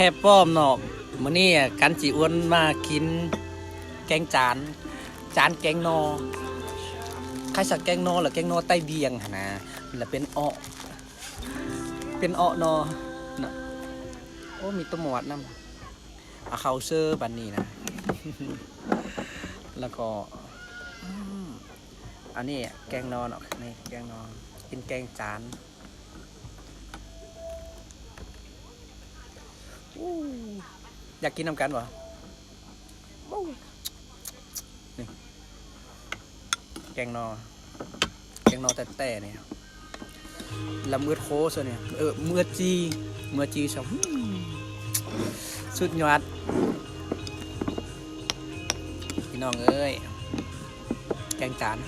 ແຮບປ້ອມເນາະ. ມື້ນີ້ກັນຊິອວນມາກິນແກງຈານ ຈານແກງໜໍ່ ຄ້າຍສັກແກງໜໍ່ ແລະ ແກງໜໍ່ໃຕ້ບຽງຫັ້ນນະ ແລະ ເປັນເອາະ ເປັນເອາະໜໍ່ນະ. ໂອ້ ມີຕົວໝວດນຳ. ເອົາເຂົ້າເຊີບັດນີ້ນະ ແລ້ວກໍ ອືມ ອັນນີ້ແກງໜໍ່ເນາະ ນີ້ແກງໜໍ່ ກິນແກງຈານ. ໂອ້ ຢາກກິນນຳກັນບໍ່? ໂອ້ ນີ້ ແກງໜໍ່ ແກງໜໍ່ແຕ່ໆ ນີ້ ລຳເອິດໂຄຊະນີ້ ເອີ ເມືອຈີ່ ເມືອຈີ່ຊະ ຫືມ ສຸດຍອດ ພີ່ນ້ອງເອີຍ ແກງຈານ.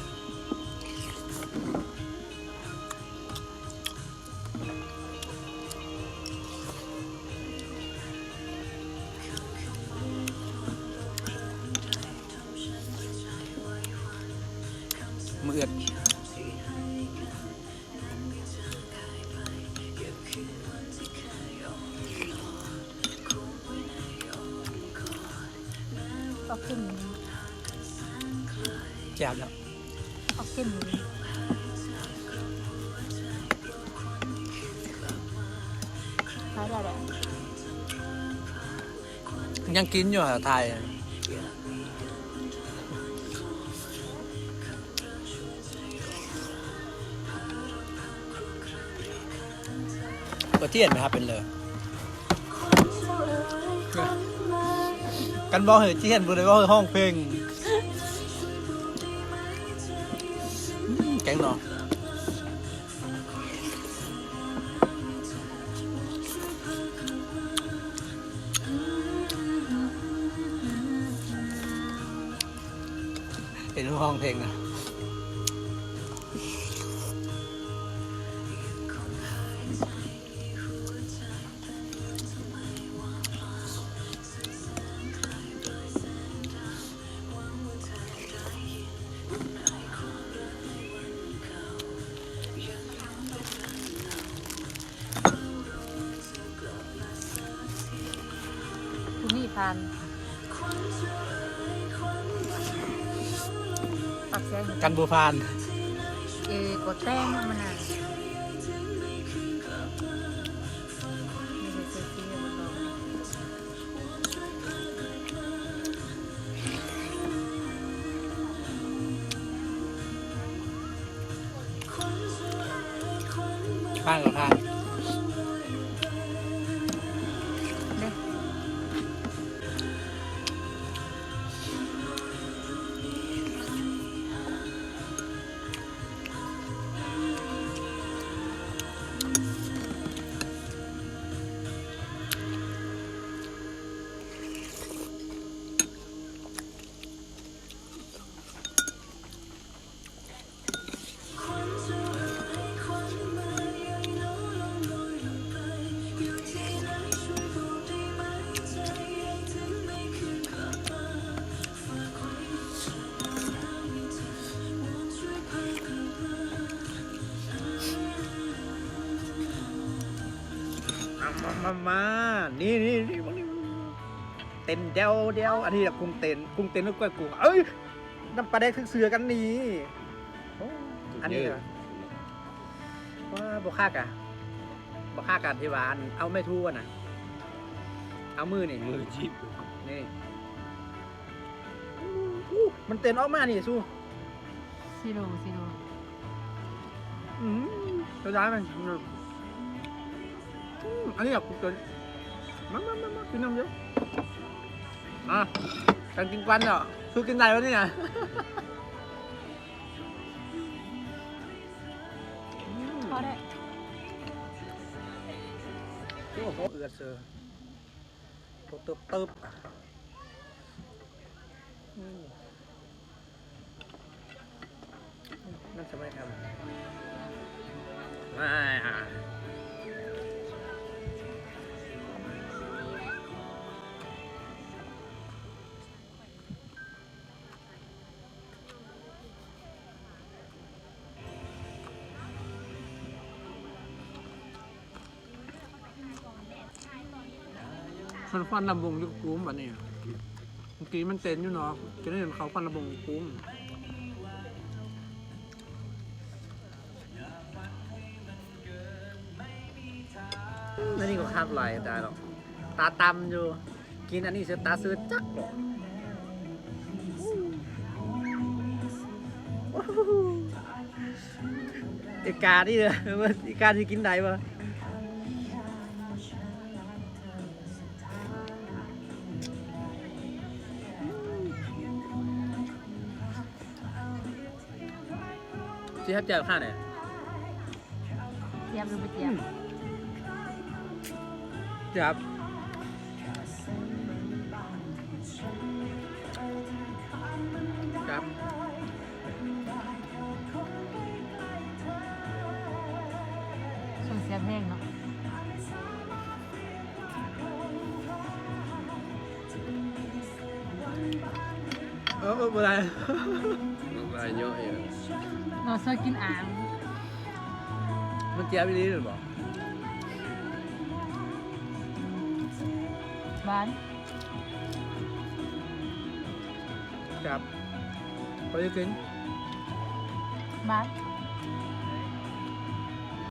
ມື້ອື່ນ ອອກເຂັ້ມຢູ່ ແຊບແລ້ວ ອອກເຂັ້ມຢູ່ ໄດ້ ໄດ້ ໄດ້ ຍັງກິນຢູ່ຫາ ຖ່າຍ ບໍ່ທຽນໄປຫາເປັນເລີ ກັນເວົ້າໃຫ້ທຽນ ບໍ່ໄດ້ເວົ້າໃຫ້ຮ້ອງເພງ. ອືມ ແກງໜໍ່ ເຫັນຮ້ອງເພງນະ. ຜູ້ນີ້ຜ່ານ ປາກແຊງ ກັນບໍ່ຜ່ານ ເອີ ກົດແຕ້ມມັນນະ. ຜ່ານກໍຜ່ານ ເດ້. ມາ ມາ ມາ ນີ້ ນີ້ ນີ້ ເຕັ້ນແດວໆ ອັນນີ້ລະ ກຸ້ງເຕັ້ນ ກຸ້ງເຕັ້ນ ກ້ອຍກຸ້ງ ເອີຍ ນ້ຳປາແດກເສືອກັນນີ້ ໂອ້ ອັນນີ້ລະ ວ້າ ບໍ່ຄັກອະ ບໍ່ຄັກອະ ທີ່ວ່າ ອັນ ເອົາໄມ້ທູຫັ້ນນະ ເອົາມືນີ້ ມືຈີບ ນີ້ ອູ້ ມັນເຕັ້ນອອກມານີ້ ຊູ ຊິໂລ ຊິໂລ ອືມ ເສຍດາຍມັນ ອືມ ອັນນີ້ຢາກກິນ ມາ ມາ ມາ ມາ ກິນນ້ຳເດີ ມາ ກັນກິນກ່ອນເນາະ ສູ້ກິນໄດ້ບໍ່ນີ້ນະ ອືມ ພໍແລ້ວ ໂອ້ໂຫ ເອືອດເຊີ ໂຕເຕີບໆ ອືມ. ນັ້ນສະໄໝທຳ ມາ. ອ ມັນຄວັນລຳວົງຢູ່ກະປຸງບັດນີ້. ເມື່ອກີ້ມັນເຕັ້ນຢູ່ນອກ ຈະໄດ້ຍິນເຂົາຄວັນລຳວົງກະປຸງ. ອັນນີ້ກໍຄັກຫຼາຍຕາຍດອກ ຕາຕ່ຳຢູ່. ກິນອັນນີ້ເສຍຕາຊື່ຈັກບໍ່. ເອການີ້ເດີ ເອີກາຊິກິນໄດ້ບໍ່? ຊິຮັບແຈ່ວຂ້າແດ່. ຈຽບຫຼືບໍ່ຈຽບ? ອືມ ຈັບ ຈັບ ຊ່ວງເສຍແຮງເນາະ. ເອີ ບໍ່ໄດ້ ນ້ຳລາຍເຍາະອີກ. ເນາະ ຊອຍກິນອ່າງ. ມັນຈຽບອີ່ຫຼີແມ່ນບໍ່? ຫວານ ແຊບ ພໍດີກິນ. ຫວານ.